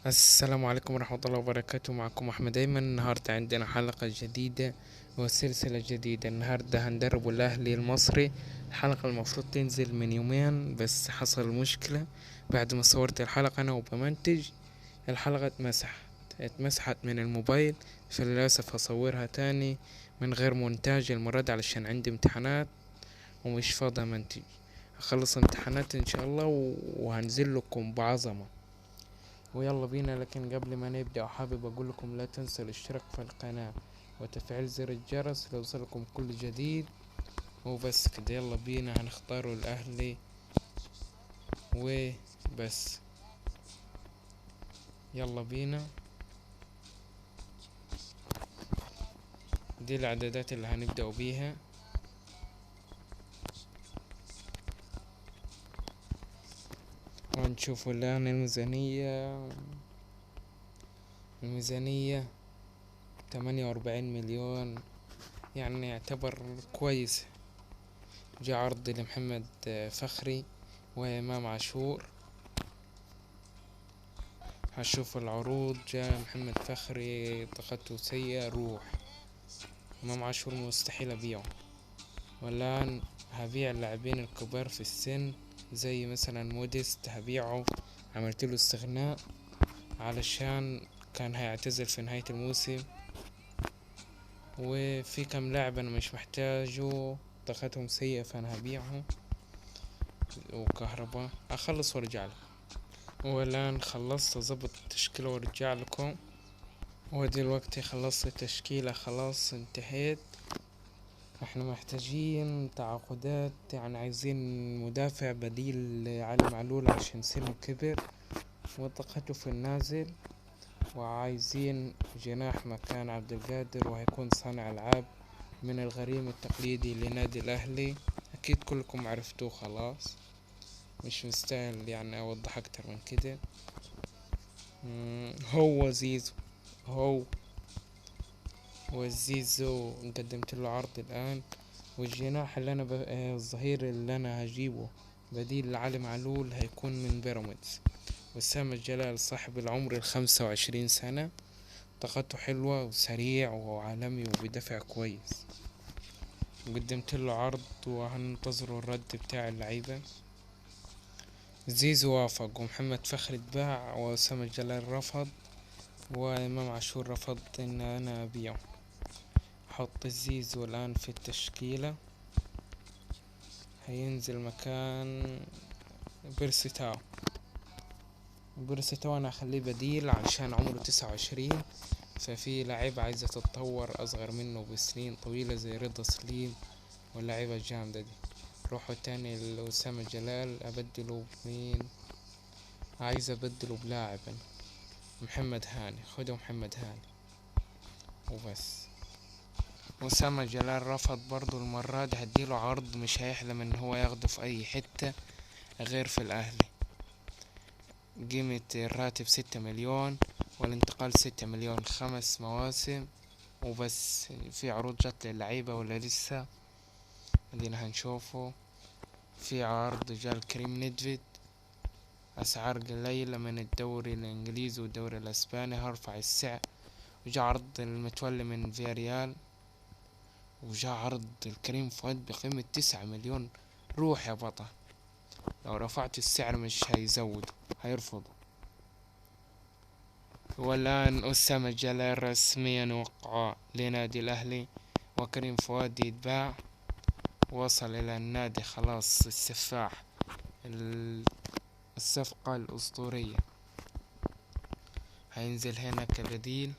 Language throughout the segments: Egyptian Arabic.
السلام عليكم ورحمة الله وبركاته. معكم أحمد أيمن. النهاردة عندنا حلقة جديدة وسلسلة جديدة. النهاردة هندرب الأهلي المصري. الحلقة المفروض تنزل من يومين بس حصل مشكلة بعد ما صورت الحلقة أنا وبمنتج الحلقة اتمسحت من الموبايل، فللأسف هصورها تاني من غير مونتاج المرة دي علشان عندي امتحانات ومش فاضي امنتج. هخلص امتحانات ان شاء الله وهنزل لكم بعظمة، ويلا بينا. لكن قبل ما نبدأ حابب اقول لكم لا تنسوا الاشتراك في القناة وتفعيل زر الجرس ليوصلكم كل جديد. وبس كده، يلا بينا هنختاروا الاهلي وبس، يلا بينا. دي الاعدادات اللي هنبدأ بيها. وهنشوف الآن الميزانية 48 مليون، يعني يعتبر كويس. جاء عرض لمحمد فخري وإمام عاشور، هشوف العروض. جاء محمد فخري طاقته سيئة، روح. إمام عاشور مستحيل أبيعه، والآن هبيع اللاعبين الكبار في السن زي مثلا موديست هبيعه، عملت له استغناء علشان كان هيعتزل في نهاية الموسم. وفي كام لاعب انا مش محتاجه طاقتهم سيئة فانا هبيعهم. وكهرباء اخلص وارجع لكم. والان خلصت اظبط التشكيلة وارجع لكم. ودلوقتي خلصت التشكيلة، خلاص انتهيت. احنا محتاجين تعاقدات، يعني عايزين مدافع بديل لعلي معلول عشان سنه كبر وطاقته في النازل، وعايزين جناح مكان عبد القادر وهيكون صانع العاب من الغريم التقليدي لنادي الاهلي. اكيد كلكم عرفتوه خلاص، مش مستاهل اوضح اكتر من كده. هو زيزو، هو والزيزو قدمت له عرض الان. والجناح اللي انا الظهير اللي انا هجيبه بديل لعلي معلول هيكون من بيراميدز، وسام الجلال صاحب العمر 25 سنة، طاقته حلوة وسريع وعالمي وبيدافع كويس. قدمت له عرض وهننتظروا الرد بتاع اللعيبة. زيزو وافق، ومحمد فخري اتباع، وأسامة الجلال رفض، وإمام عاشور رفض إن أنا أبيعه. حط زيزو الآن في التشكيلة، هينزل مكان بيرسي تاو. بيرسي تاو أنا هخليه بديل عشان عمره 29، ففي لعيبة عايزة تتطور أصغر منه بسنين طويلة زي رضا سليم واللعيبة الجامدة دي. روحوا تاني لأسامة جلال، أبدله بمين؟ عايز أبدله بلاعب أنا، محمد هاني. خدوا محمد هاني وبس. أسامة جلال رفض برضو المرة دي، هديله عرض مش هيحلم إن هو ياخده في أي حتة غير في الأهلي. قيمة الراتب 6 مليون والانتقال 6 مليون، 5 مواسم وبس. في عروض جت للعيبة ولا لسه؟ ادينا هنشوفه. في عرض جال كريم ندفيد، أسعار قليلة من الدوري الإنجليزي والدوري الأسباني، هرفع السعر. وجا عرض المتولي من فياريال، وجا عرض الكريم فؤاد بقيمة 9 مليون. روح يا بطل، لو رفعت السعر مش هيزود، هيرفض. والآن أسامة جلال رسميا وقع لنادي الأهلي، وكريم فؤاد يتباع، وصل إلى النادي خلاص. السفاح، الصفقة الأسطورية، هينزل هنا كبديل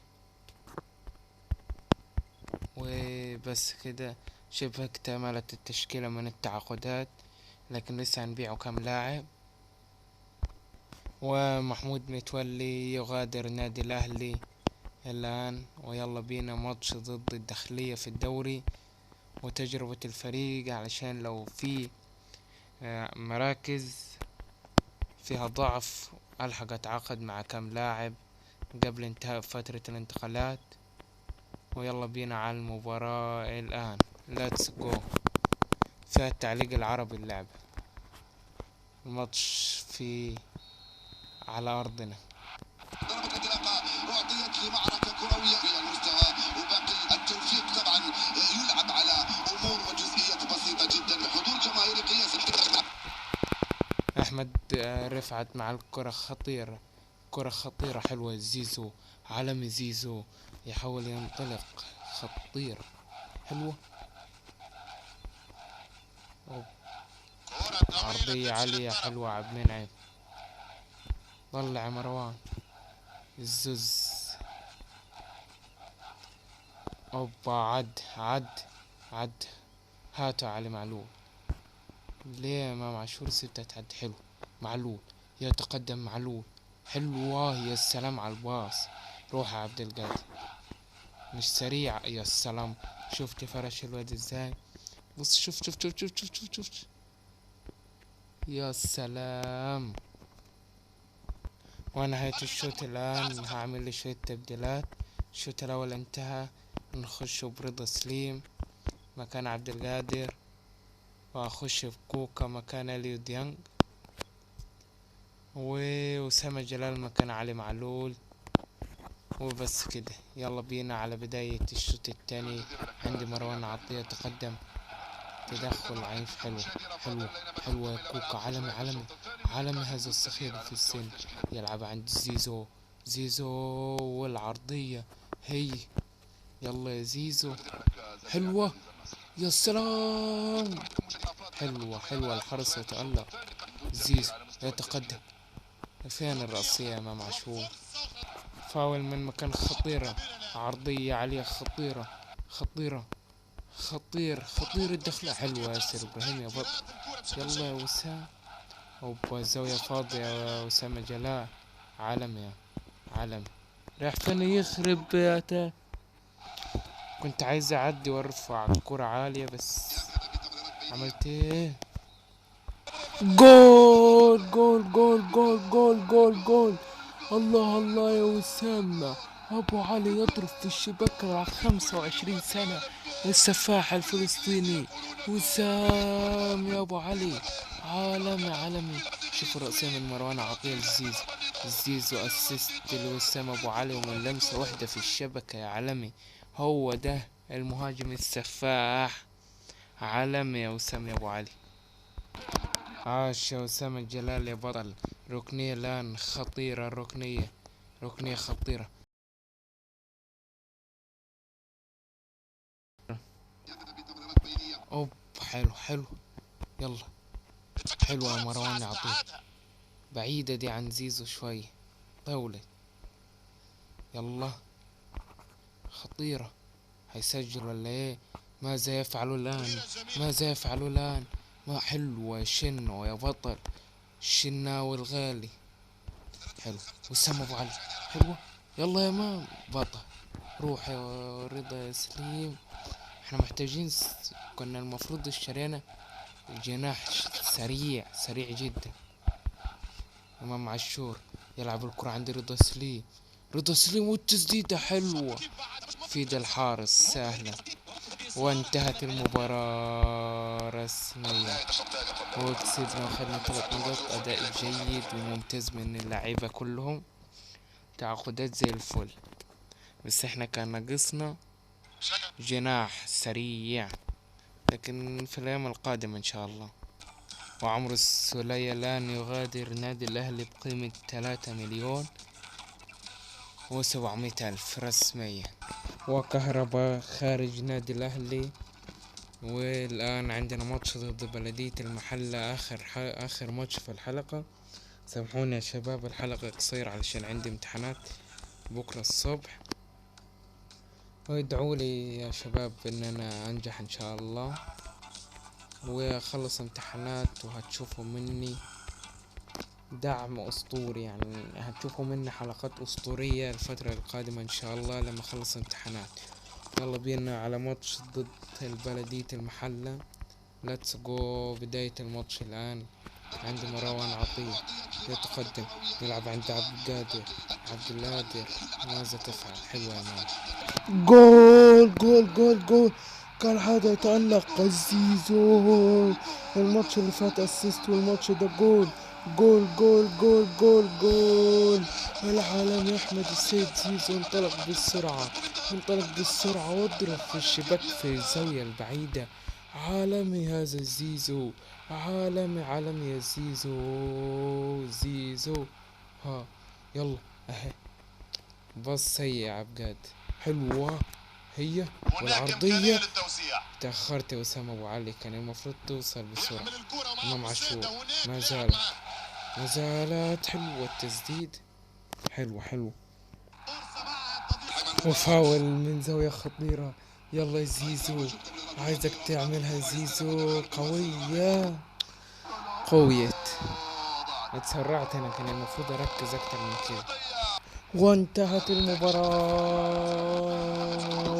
وبس كده. شبه اكتملت التشكيلة من التعاقدات، لكن لسه هنبيعه كام لاعب. ومحمود متولي يغادر نادي الأهلي الآن، ويلا بينا ماتش ضد الداخلية في الدوري وتجربة الفريق، علشان لو في مراكز فيها ضعف ألحق أتعاقد مع كام لاعب قبل انتهاء فترة الانتقالات. ويلا بينا على المباراة الآن، let's go. فيها التعليق العربي اللعبة، الماتش في على أرضنا. احمد رفعت مع الكرة، خطيرة، كرة خطيرة حلوة. زيزو عالمي، زيزو يحاول ينطلق، خطيرة حلوة. عرضية عالية حلوة، عبد المنعم طلع مروان الزوز. اوبا عد عد عد، هاتوا علي معلول. ليه امام عاشور 6 تعد؟ حلو معلول يتقدم، معلول حلوة، يا سلام على الباص. روح يا عبد القادر، مش سريع، يا سلام. شفت فرش الواد ازاي؟ بص شوف شوف شوف شوف شوف شوف شوف، يا سلام. ونهاية الشوط الآن هعمل لي شوية تبديلات. الشوط الأول انتهى، نخش برضا سليم مكان عبد القادر، وأخش بكوكا مكان اليو ديانج، وأسامة جلال مكان علي معلول، وبس كده. يلا بينا على بداية الشوط الثاني. عندي مروان عطية تقدم، تدخل عنيف، حلو حلو حلو يا كوكا، عالمي عالمي عالمي هذا الصغير في السن. يلعب عند زيزو، زيزو والعرضية هي، يلا يا زيزو، حلوة، يا سلام، حلوة حلوة، الحرس يتألق. زيزو يتقدم، فين الرأسية أمام عاشور؟ فاول من مكان خطيرة، عرضية عالية خطيرة خطيرة خطير خطير، الدخلة حلوة ياسر إبراهيم يا بطل. يلا يا وسام، أوبا الزاوية فاضية يا أسامة جلال، عالمي يا عالمي. رايح فين؟ يخرب بيته، كنت عايز أعدي وأرفع الكرة عالية بس عملت إيه؟ جول جول جول جول جول جول جول، الله الله يا وسام أبو علي، يضرب في الشباك على 25 سنة، السفاح الفلسطيني وسام يا أبو علي، عالمي عالمي. شوفوا رأسية من مروان عطية لزيزو، زيزو assist لوسام أبو علي، ومن لمسة واحدة في الشبكة يا عالمي. هو ده المهاجم السفاح، عالمي يا وسام يا أبو علي. عاش يا وسام الجلال يا بطل. ركنية الآن خطيرة، الركنية ركنية خطيرة. أوب حلو حلو، يلا حلوة يا مروان عطية، بعيدة دي عن زيزو شوية، طولت. يلا خطيرة، هيسجل ولا ايه؟ ماذا يفعل الآن؟ ماذا يفعل الآن؟ ما حلوة شنو يا بطل، الشناوي الغالي. حلو وسام ابو علي، حلوة، يلا يا مام بطل، روح يا رضا يا سليم. احنا محتاجين كنا المفروض اشترينا جناح سريع سريع جدا. امام عاشور يلعب الكرة عند رضا سليم، رضا سليم والتسديدة حلوة في يد الحارس سهلة. وانتهت المباراة رسميا، وكسبنا وخدنا 3 نقاط. أداء جيد وممتاز من اللعيبة كلهم، تعاقدات زي الفل، بس احنا كان ناقصنا جناح سريع، لكن في الأيام القادمة إن شاء الله. وعمرو السولية الآن يغادر نادي الأهلي بقيمة 3,700,000 رسميا. وكهربا خارج نادي الأهلي. والآن عندنا ماتش ضد بلدية المحلة، آخر ماتش في الحلقة. سامحوني يا شباب الحلقة قصيرة علشان عندي امتحانات بكرة الصبح، وادعوا لي يا شباب ان انا انجح ان شاء الله واخلص امتحانات، وهتشوفوا مني دعم اسطوري، هتشوفوا مني حلقات اسطورية الفترة القادمة ان شاء الله لما اخلص امتحانات. يلا بينا على ماتش ضد البلدية المحلة، let's go. بداية الماتش الآن عند مروان عطية يتقدم، يلعب عند عبد القادر، عبد القادر ماذا تفعل؟ حلوة يا مان، جول جول جول جول، كان هذا يتألق زيزو. الماتش اللي فات assist، والماتش ده جول جول جول جول جول جول. العالمي احمد السيد زيزو انطلق بالسرعة، انطلق بالسرعة واضرب في الشباك في الزاوية البعيدة. عالمي هذا زيزو، عالمي عالمي يا زيزو، زيزو. ها يلا اهي، باص سيء يا عبجاد. حلوة هي هناك والعرضية. إمكانية للتوسيع. تأخرت يا أسامة أبو علي، كان المفروض توصل بسرعة. يحمل الكرة مع إمام عاشور مساعدة. هناك ما لاعب زال، معاه. ما زالت حلوة التسديد، حلوة حلوة. فرصة معها تضيع المباراة. وفاول من زاوية خطيرة. يلا يا زيزو، عايزك تعملها زيزو، قوية قوية. اتسرعت أنا، كان المفروض أركز أكتر من كده. وانتهت المباراة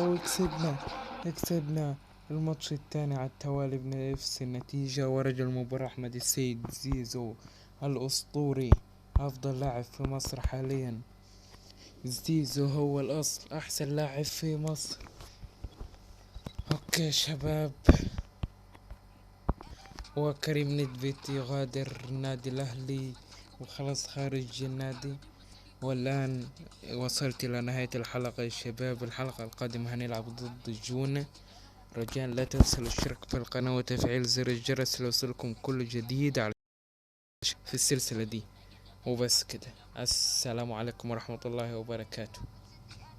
وكسبنا، كسبنا الماتش الثاني على التوالي بنفس النتيجة. ورجل المباراة أحمد السيد زيزو الأسطوري، أفضل لاعب في مصر حاليا. زيزو هو الأصل، أحسن لاعب في مصر. أوكي شباب، وكريم ندفيد يغادر النادي الأهلي وخلاص خارج النادي. والآن وصلت إلى نهاية الحلقة يا شباب. الحلقة القادمة هنلعب ضد الجونة. رجاء لا تنسوا الاشتراك في القناة وتفعيل زر الجرس ليوصلكم كل جديد على في السلسلة دي. وبس كده، السلام عليكم ورحمة الله وبركاته.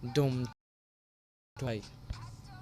دمتم.